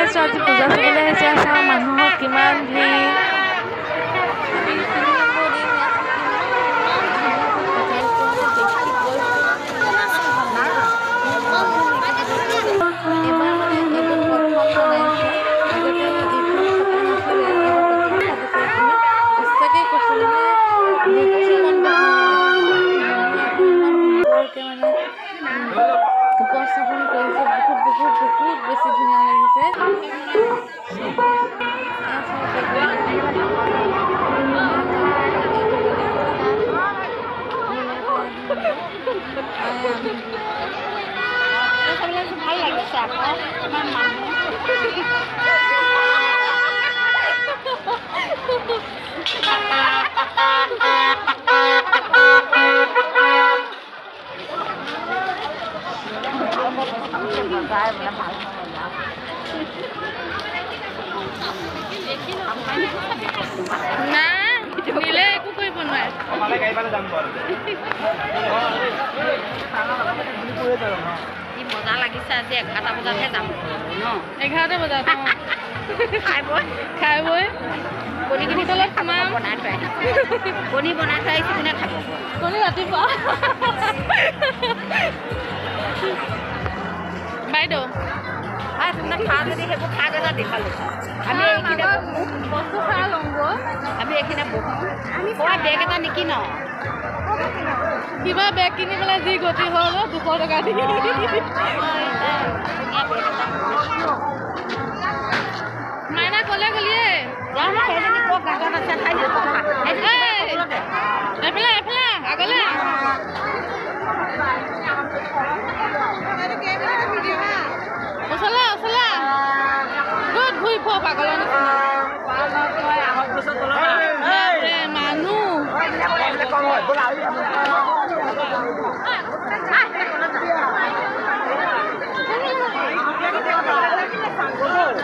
আহিছোঁ, আজি পূজা চাবলৈ আহিছোঁ। চাওঁ মানুহৰ কিমান ভিৰ। 3 নম্বৰ দিন। ইয়াত কিমান ধুনীয়াকৈ সজাইছে, মানে দেখি গৈ ইমান ভাল লাগিছে, ইমান ধুনীয়াকৈ সজাইছে। এইবাৰ মানে এইটো প্ৰথম বনাইছে, আগতে এইখন থকা নাছিলে, এইবাৰ প্ৰথম সাজিছে এইখিনি। সঁচাকৈ কৈছোঁ, মানে দেখি মনটো ভাল লাগে। ইমান ধুনীয়াকৈ, ইমান সুন্দৰকৈ মানে উপস্থাপন কৰিছে। বহুত বহুত বহুত বেছি ধুনীয়া লাগিছে। এয়া চাওক, এইটো বেলেগ এটা, বেলেগ এটা আনন্দ। ভাল লাগিছে আকৌ, ইমান মানুহ। নাই, নিলে একো কৰিব নোৱাৰে। কি মজা লাগিছে আজি। 11টা বজাতহে যাম ন? 11টা বজাত, অঁ। খাই বৈ, খাই বৈ কণীখিনি হোটেলত সোমাম। বনাই থৈ আহিছোঁ, কণী বনাই থৈ আহিছোঁ। কোনে খাব? কণী ৰাতিপুৱা। বাইদেউ। তোমৰা খা যদি, সেইবোৰ খা গৈ দীঘল। আমি এইখিনি বস্তু খাই লওঁগৈ। আমি এইখিনি বহোঁ। তই বেগ এটা নিকিন? কিবা বেগ কিনি পেলাই যি গতি হ'ল, 200 টকা দি। ধুনীয়া বেগ এটা। মাইনা ক'লে গ'লিয়ে? সেইজনী ক'ত গাঁতত আছে? এইফালে, এইফালে, আগলে। ওচৰলে, ওচৰলে। ক'ত ঘূৰি ফুৰ পাগলৰ নিচিনা? বাপৰে, মানুহ।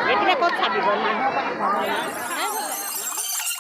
এইপিনে ক'ত চাবি? মানুহৰ কথা।